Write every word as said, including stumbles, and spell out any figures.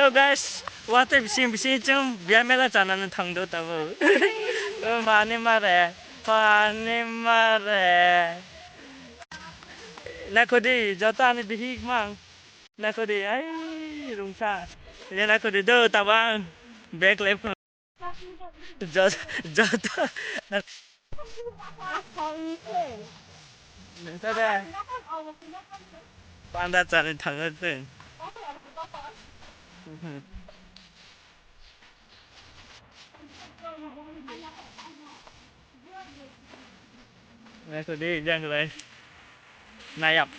Guys, watwi bising bising chwng biya mela chanani thangdo tabuk. Mani mare, mani mare. Nakhodi, joto ani bihik mang. Nakhodi, ai, rungsa. Ye nakhodi do tabang. Bag lep. Jo-, joto. Nungsa de. Panda chani thangwi tong. Nakhodi, jang lai. Nayap.